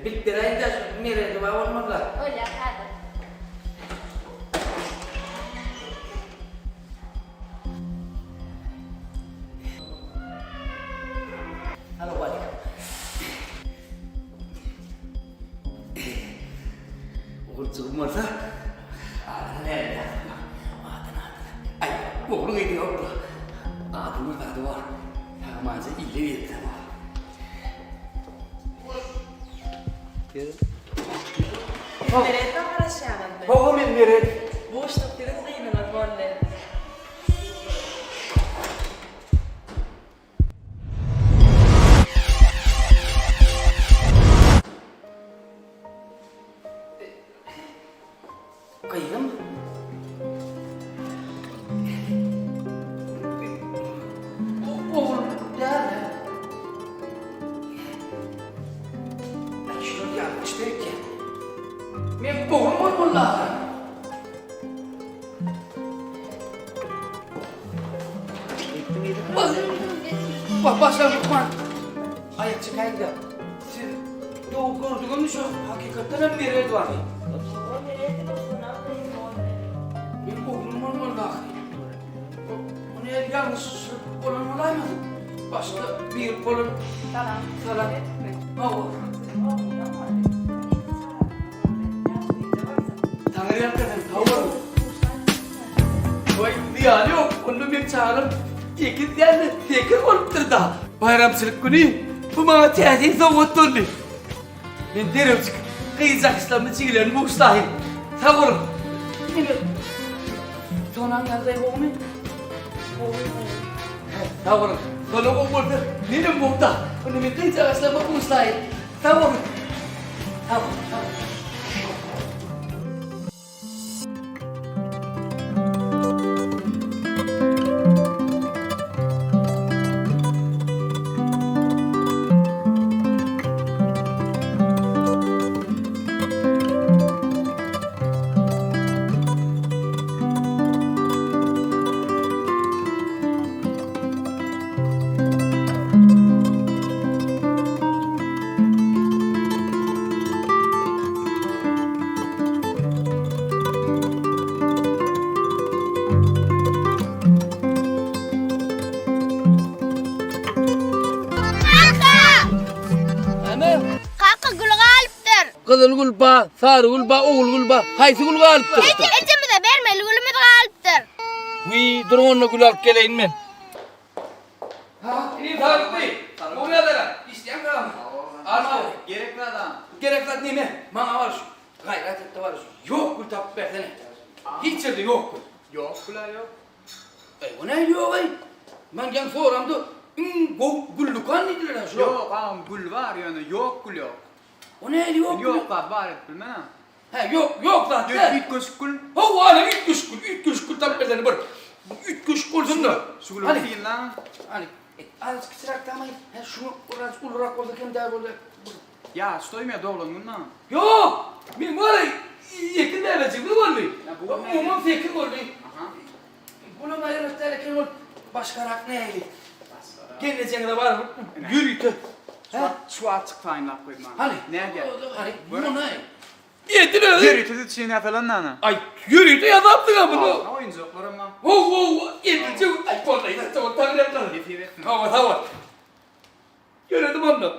Bilip beräýiň-dä şu Meredi bar bolmaly-da. Bolýar häzir. Salowmaleýkim. Oguljygym bolsa, adyny näme ýazdyk? Adyny, adyny. Aý, ogluň edi ýok-da. Adynyň zady bar. Sag-amanja ile gelseň bar. Meret bilen garaşýaňyzmy? Hawa, men Meret. Buşluk siziň gyzyňyz boldy. Gyzym. Ogul däl. Ay şular ýalňyş beripdir. Men oglum bolmaly ahyry. Başla lukman. Aýak çekäýiň-de. Siz dogry gördüňizmi şu hakykatdan hem Meret barmy? Men oglum bolmaly ahyry. Bu näme ýalňyş bolan bolaýmasyn? Başga bir bolan. Salam. Salam. Hawa. Taňry ýalkasyn, sag boluň. Goý, zyýany ýok, onda meň çagalam ekiz däl-de, sekiz bolupdyr-da. Baýramçylyk güni bu maňa täsin sowgat boldy. Men derrew çykyp, gyzjakyşlarymy, jigilerimi buşlaýyn. Sag boluň. Ine, Sonaň ýagdaýy gowumy? Gowy, gowy. Hä, sag boluň. Sona gowy bolsa, menem gowy-da. Onda men gyzjagaşlarymy buşlaýyn. Sag boluň. Sag boluň, sag boluň. Kaka! Näme? Kaka gül galypdyr. Gyzyl gül ba, sary gül ba, ogul gül ba. Haýsy gül galypdyr? Eje, ejemize bermeli gülümiz galypdyr. Wiý, duruň onda gül alyp geleýin men. Ha, inim saglykmy? Gowy ýagdaýlar. Işleýäňmi agam? Alma. Gerek zat agam. Gerek zat neme? Maňa bar şu. Gaýrat et-de bar şu. Ýok gül tapyp bersene. Hiç ýerde ýok gül. Ýok gül-ä ýok. Eý, o nähili ýok-eý? Men ýaňy soramda, iň gowy gül dükan diýdiler-ä şular. Ýok agam gül bar ýöne ýok gül ýok. O nähili ýok gül? Ýok zat bar edip bilmen-ä. Hä, ýok, ýok zat däl. Üýtgeşik gül. Hawa, ana üýtgeşik gül, üýtgeşik gül tapyp bersene bir. Üýtgeşik bolsun-da. Şu güli synlaň. Hany, azajyk kiçiräk tamaý. Hä, şuny biraz ulurak bolsa kem däl bolýar. Ýaş toýmy doglan gün maňa? Ýok! Meň bar ekiz bäbejigimiz boldy. Umuman sekiz boldy. Bulam aýrylyp däl eken ol başgarak nähili? Gelnejeňize baryp ýörite. Hä? Şu wagt çyk taýynlap goý maňa. Hany? Nädýär? Hany? Muny. Edil özi. Ýörite siz üçin ýasalan ana. Aý, ýörite ýasapdyň-a muny. Ha, oýunjaklaram bar. How, how, edilje. Aý, boldy, ýatsa, taňryýalkasyn. Nesip etsin. Hawa, sag bol. Ýöredim onda.